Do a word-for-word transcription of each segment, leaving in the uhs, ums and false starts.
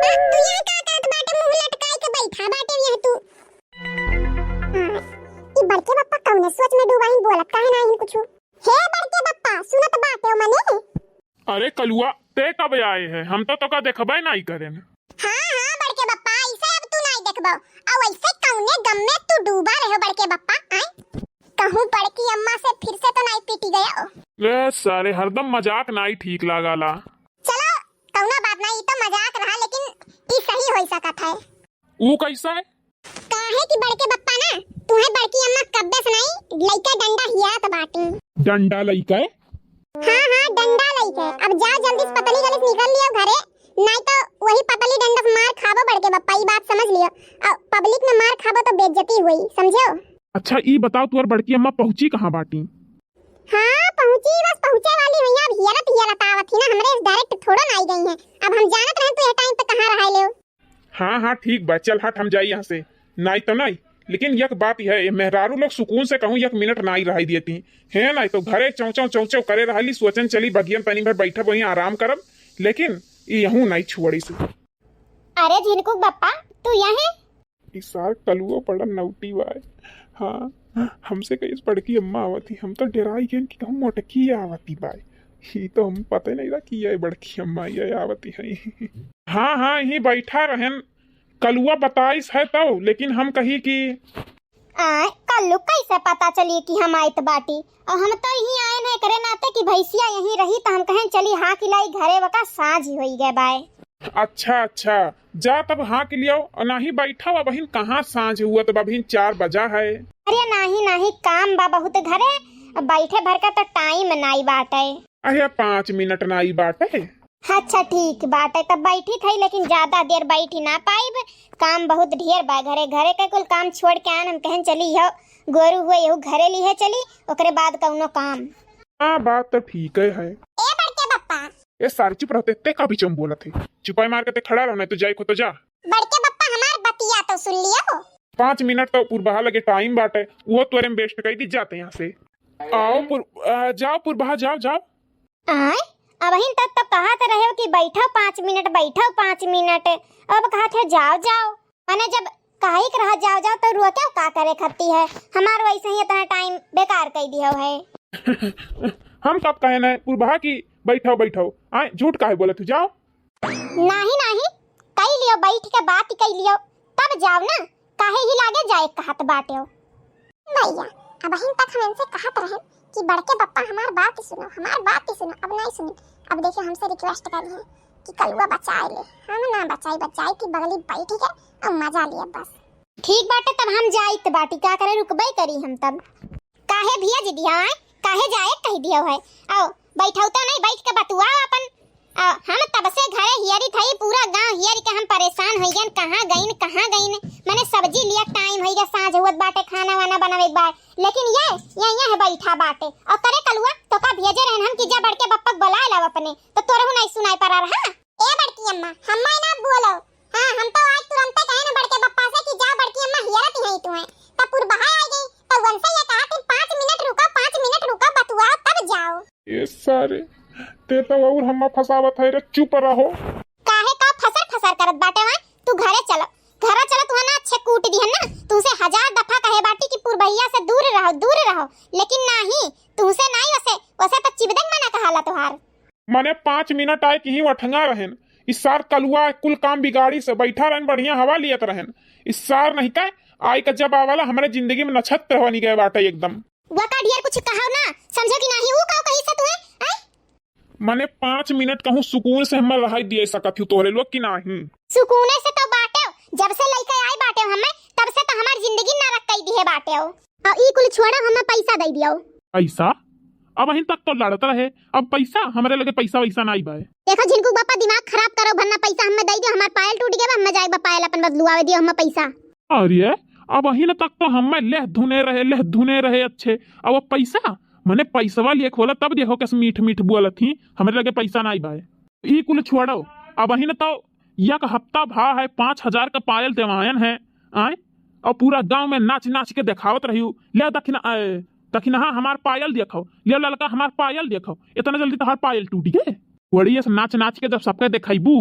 हाँ, तू यहाँ का करत बाटे, मुंह लटकाई के बैठा बाटे यहाँ तू। हाँ, ई बड़के बप्पा कौने सोच में डूबा ही, बोलत काहे ना ही कुछ। हे बड़के बप्पा, सुनत बाटे हो मने? अरे कलुआ, ते कब आए है? हम तो तोका देखबे नाई करेन। हाँ, हाँ, बड़के बप्पा, ऐसे अब तू नाई देखबो। और ऐसे कौने गम में तू डूबा रहे हो बड़के बप्पा, आय? कहूँ बड़की अम्मा से फिर से तो नाई पीटी गया हो। ए सारे, हरदम मजाक नाई ठीक लागाला। चलो, कौनो बात नाई, ई तो मजाक रहा, लेकिन ई सही हो सकत है। ऊ कैसा है? काहे कि बड़के बप्पा ना, तुहे बड़की अम्मा कब्बे से नाई लइका डंडा हियात बाटी। डंडा लइका है? हाँ, हाँ, डंडा लइका है। अब जाओ जल्दी से पतली गली से निकल लियो घरे, नाई तो वही पतली डंडा से मार खाबो बड़के बप्पा, ई बात समझ लियो। और पब्लिक में मार खाबो तो बेइज्जती हुई, समझो? अच्छा, ई बताओ, तुहार बड़की अम्मा पहुँची कहाँ बाटी? हाँ, पहुँची, बस पहुँचे वाली हुई, अब हियरत हियरत आवत ही ना, हमरे डायरेक्ट थोड़ो ना आई गई है। अब हम जानत रहे तू ये टाइम पे कहाँ रहा ले। हाँ, हाँ, ठीक बा, चल हट, हम जाई यहाँ से। नाई तो नाई, लेकिन एक बात है, ये मेहरारू लोग सुकून से कहूँ एक मिनट नाई रहाई देती हैं, नाई तो घरे चौचौ चौचौ करे रहली, सोचन चली बगियन तनी भर बैठब, वहीं आराम करब, लेकिन ई यहूँ नाई छुअड़ी से। अरे झिनकुक बप्पा, तू यहीं? ई सार कलुओ बड़ा नौटी बाय। हाँ, हमसे कहिस बड़की अम्मा आवत ही, हम तो डेराई गएन कि कहूँ मोटकी आवती बाय। ई तो हम पते नहीं रहा कि ये बड़की अम्मा ये आवती है। हाँ, हाँ, यहीं बैठा रहन, कलुआ बताइस है तो, लेकिन हम कही कि आय, कल्लू कैसे पता चली कि हम आइत बाटी? और हम तो यहीं आए न एकरे नाते कि भैंसिया यहीं रही, तो हम कहें चली हाँ कि लाई घरे, वका साँझ ही होई गए बाय। अच्छा, अच्छा, जा तब हाँ कि लियाओ, और नाही बैठा, अबहिन कहाँ साँझ हुआ, तब अबहिन चार बजा है। अरे नाही, नाही, काम बा बहुत घरे, अब बैठे भर का तो टाइम नाई बाटे। अरे पाँच मिनट नाई बाटे। अच्छा ठीक बाटे, तब बैठी थई, लेकिन ज्यादा देर बैठी ना पाइब, काम बहुत ढेर बा घरे। घरे के कुल काम छोड़ के आन, हम कहन चली हो गोरू हुए यहू घरे लिहे चली, ओकरे बाद कौनो काम। हाँ, बात तो ठीक है, है। ए बड़के बप्पा। ए सारी चुप रहते, ते का बीच में बोलत है? चुपाई मार के ते खड़ा रहो, नहीं तो जाए को तो जा। बड़के बप्पा हमार बतिया तो सुन लियो। पाँच मिनट तो पुरबहा लगे टाइम बाटे, वो तोरे में वेस्ट कर दी, जाते यहाँ से। आओ पुर-, आ, जाओ पुरबहा, जाओ, जाओ। आय, अबहिन तक तो कहत रहे हो कि बैठो पाँच मिनट, बैठो पाँच मिनट, अब कहत है जाओ, जाओ। माने जब कहे के रहा जाओ, जाओ तो रुआ क्या का करे खत्ती है, हमार वैसे ही इतना टाइम बेकार कर दियो है। हम कब कहे ना पुरबहा की बैठो, बैठो, आय, झूठ काहे बोलत हो, जाओ। नाही, नाही, कई लियो, बैठ के बात कई लियो, तब जाओ ना, काहे ही लागे जाए कहत बाटे हो। भैया, अबहिन तक हम इनसे कहत रहन कि बड़के बप्पा हमार बात सुनो, हमार बात सुनो, अब नहीं सुनी। अब देखियो हमसे रिक्वेस्ट करी है कि कलुआ बचाए ले, हम ना बचाई, बचाई कि बगली बैठ के अब मजा लिए बस। ठीक बाटे, तब हम जाइत बाटी, का करे रुकबे करी हम तब। काहे भेज दिया है? काहे जाए कह दिया है? आओ, बैठौता नहीं, बैठ के बतुआ अपन। आ, हम तब से घरे हियरी थई, पूरा गांव हियरी के हम परेशान होई गन, कहाँ गइन, कहाँ गइन। मने सब्जी लिया टाइम होई गया, सांझ हुअत बाटे, खाना वाना बनावे के बाद। लेकिन ये, ये, ये है बैठा बाटे। और करे कलुआ, तो का भेजे रहन हम कि जा बड़के बप्पक बुलाए लाओ अपने, तो तोरहु नहीं सुनाई पड़ा रहा। ए बड़की अम्मा, हम्मे ना बोलो, हाँ, हम तो आज तुरंते कहे ना बड़के बप्पा से कि जाओ बड़की अम्मा हियरत ही हैं तुम्हें। तब पुरबहा आ गई, तब उनसे ये कहा कि पाँच मिनट रुको, पाँच मिनट रुको, बतुआओ तब जाओ। ए सारे, ते तो और हम्मा फसावत है रे, चुप रहो। काहे का फसर फसर करत बाटे वहाँ? तू घरे चलो, घरे चलो, तुहे ना अच्छे कूट दिहन ना, तुमसे हजार दफा कहे बाटी कि पुरबहिया से दूर रहो, दूर रहो, लेकिन नाही, तुमसे नाही वसे, वसे तो चिबदन मना कहाला तोहार। मने पाँच मिनट आए कि ही वठंगा रहेन। इस सार कलुआ कुल काम बिगाड़ी से बैठा रहेन, बढ़िया हवा लियत रहेन। इस सार नहीं का आए का जब आवाला हमरे जिंदगी में नक्षत्र बनी गए बाटे एकदम। वका ढेर कुछ कहाव ना, समझो कि नाही, ऊ काव कही से तुहे, आय? मने पाँच मिनट कहूँ सुकून से हम्मे रहाई दिए सकत हूँ तोहरे लोग कि नाही? सुकूने से तो बाटे, जब से लइके आई बाटे हम्मे, तब से तो हमार जिंदगी नरक कई दिहे बाटे। और ई कुल छोड़ा, हम्मे पैसा दे दियो। पैसा? अबहिन तक तो लड़त रहे, अब पैसा? हमरे लगे पैसा वैसा नाई बाय। देखो झिनकू बापा, दिमाग खराब करो, भन्ना पैसा हम्मे दे दियो, हमार पायल टूट गया बा, हम्मे जाए बा पायल अपन बदलुआवे दियो हम्मे पैसा। अरे, अबहिन तक तो हम्मे लेह धुने रहे, लेह धुने रहे अच्छे, अब पैसा? मने पैसवा लिए खोला तब देखो कैसे मीठ मीठ बोलत ही, हमरे लगे पैसा नाई बाय। ई कुल छोड़ो, अबहिन तो एक हफ्ता भा है, पाँच हजार का पायल देवायन है, आय? और पूरा गांव में नाच नाच के देखावत रही, ले दखिना, ए, दखिनहा हमार पायल देखो, ले ललका हमार पायल देखो, इतना जल्दी तोहार पायल टूट गए? वही ऐसे नाच नाच के जब सबके देखाइबू,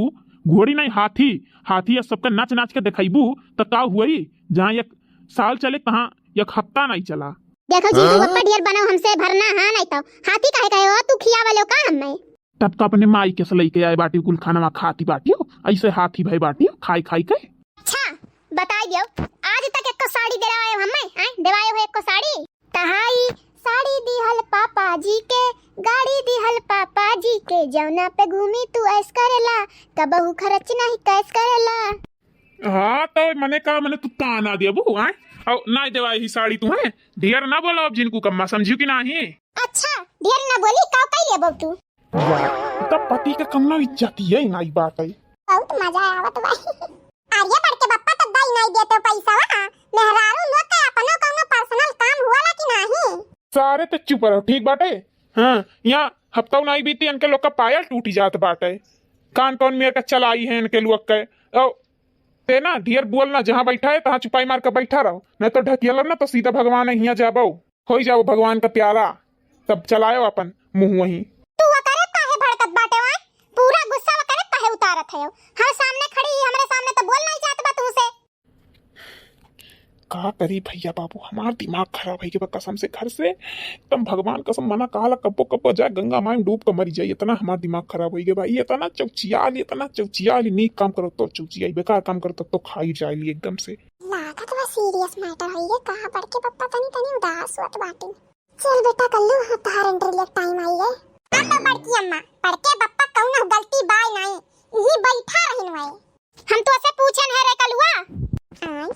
घोड़ी नहीं, हाथी। हाथी अब सबके नाच नाच के देखाइबू त का हुई? जहाँ एक साल चले, तहाँ एक हफ्ता नहीं चला। देखो जी, तू हाँ? बप्पा ढेर बनाओ हमसे भरना, हाँ, नहीं तो हाथी काहे कहे हो? तू खिया वाले हो का हमें? तब तो अपने माई के से लइके आए बाटी, कुल खाना खाती बाटी हो, ऐसे हाथी भई बाटी हो, खाई खाई के। अच्छा, बताई दियो, आज तक एको साड़ी देवाए हो हमें, आए? देवाए हो एको साड़ी? तहाई साड़ी दिहल पापा जी के, गाड़ी दिहल पापा जी के, जौना पे घूमी तू ऐस करेला, कबहू खर्च नहीं कैस करेला। हाँ, तो मने का, मने तू ताना देबू, आए? और ना देवाई ही साड़ी तू, हैं? ढेर ना बोला अब जिनको कम्मा, समझियो कि नाही? अच्छा, ढेर ना बोली, का कई लेबो तू? वाह, तब पति के कम ना इज्जती है, नाई बात है। बहुत मजा आवत बा। अरे बड़के बप्पा, तो दई नाई देते पैसा, हाँ? मेहरारू लोग के अपनो कौनो personal काम हुआला कि नाही? सारे तो चुप रहो, ठीक बाटे? हाँ, यहाँ हफ्ता नाई बीती, इनके लोग का पायल टूटी जात बाटे। कान कौन मेर का चलाई है इनके लोग के। और ते ना ढेर बोल ना, जहाँ बैठा है तहाँ चुपाई मार के बैठा रहो, नहीं तो ढकेलब ना तो सीधा भगवान हियाँ जाबो। होई जाओ भगवान का प्यारा, तब चलायो अपन मुँह वहीं। तू ओकरे काहे भड़कत बाटे वाय? पूरा गुस्सा ओकरे काहे उतारत है? हर सामने खड़ी ही, हमरे सामने तो बोल नहीं जात बा तू से। का करी भैया बाबू, हमार दिमाग खराब होइ गए बा कसम से। घर से एकदम भगवान कसम मना कहाला, कब्बो कब्बो जाए गंगा माई में डूब के मरी जाए, इतना हमार दिमाग खराब होइ गए बा। ये इतना चौचियाल, इतना चौचियाल, नीक काम करो तो चौचियाई, बेकार काम करो तब तो खाई जाए एकदम से। लागत बा serious matter है ये, कहाँ बड़के पप्पा तनी तनी उदास होत बाटे। चल बेटा कल्लू, हाँ, तहार entry के time आई है। हाँ तो बड़की अम्मा, बड़के पप्पा कौनो गलती बाय नाई, यही बैठा रहिन हुए। हम तो से पूछन है रे कलुआ। आय।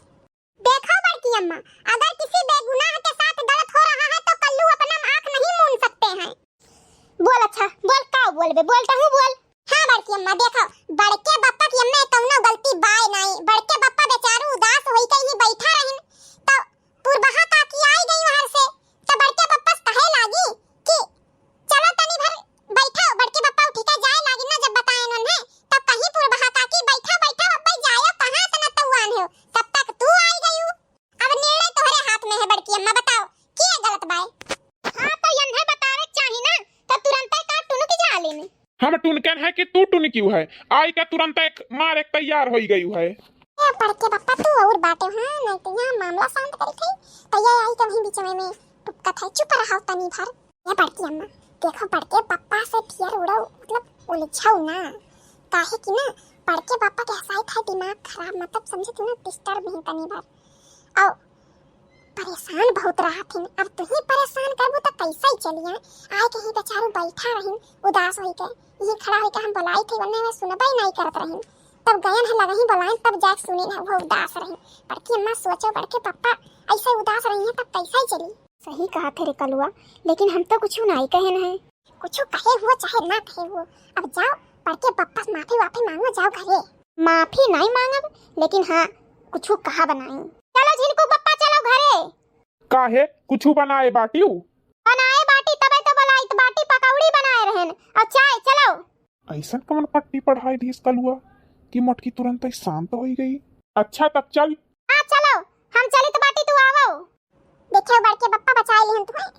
देखो बड़की अम्मा, अगर किसी बेगुनाह के साथ गलत हो रहा है तो कल्लू अपना आँख नहीं मूंद सकते हैं। बोल अच्छा, बोल का बोलबे, बोल तहू बोल। हाँ बड़की अम्मा, देखो, बड़के बप्पा की अम्मे कौनो गलती बाय नाई, बड़के बप्पा बेचारू उदास होई के ही बैठा रहिन, तो पुरबहा काकी आई गई वहां से, तो बड़के बप्पा से कहे लागी कि चलो तनी भर बैठो, बड़के बप्पा उठी के जाए लागिन ना, जब बताए नन्हे, तब कहीं पुरबहा काकी बैठो, बैठो, अब्बे जायो कहाँ से न तउआन हो, तब तक तू आई गयू। अब निर्णय तोहरे हाथ में है बड़की अम्मा, बताओ के गलत बाय? हाँ तो यन्हे बतावे के चाही ना, तो तुरंते का टुनुकी जा लेने। हम टुनकन है कि तू टुनकिउ है? आई का तुरंत एक मार एक तैयार होई गयू है। ए बड़के बप्पा तू और बाटे, हाँ, नहीं तो यहाँ मामला शांत करी थे, तो ये आई कहीं बीच में, में टुपकत है, चुप रहो तनी भर। ए बड़की अम्मा, देखो बड़के बप्पा से फियर उड़ो, मतलब उलझाओ ना, काहे कि ना बड़के बप्पा के हंसाई था दिमाग खराब, मतलब समझे तू ना, disturb ही तनी भर। और परेशान बहुत रहत हिन। अब तुही परेशान करबू त कैसे चलिए? आए कहीं बेचारू बैठा रहिन उदास होई के, यही खड़ा होई के हम बोलाई थे, वन्ने में सुनबे नहीं करत रहिन। तब गयन है लगही बोलाइन, तब जाके सुनिन है वो उदास रहिन। बड़की अम्मा सोचो, बड़के पप्पा ऐसे उदास रही हैं तब कैसे चली? सही कहा थे रे कलुआ, लेकिन हम तो कुछ नहीं कहे हैं। कुछ कहे हुआ चाहे ना कहे हुआ, अब जाओ बड़के पप्पा से माफी वाफी मांगो, जाओ घरे। माफी नहीं मांगब, लेकिन हाँ कुछ कहा बनाई। चलो झिनकू पप्पा चलो घरे। काहे कुछ बनाए बाटियो? बनाए बाटी तबे तो बोलाइत बाटी, पकौड़ी बनाए रहन और चाय। चलो। ऐसन कौन पट्टी पढ़ाई दिस कलुआ कि मटकी तुरंत ही शांत होई गई? अच्छा तब चल। हाँ चलो, हम चलित बाटी तू आवो। देखियो बड़के बप्पा बचाए लिहन तुम्हें।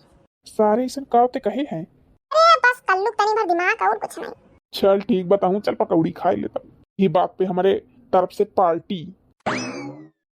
सारे ऐसन काव ते कहे हैं। अरे बस कल्लू तनी भर दिमाग और कुछ नहीं। चल ठीक बताऊं, चल पकौड़ी खाए लेता। ये बात पे हमारे तरफ से पार्टी।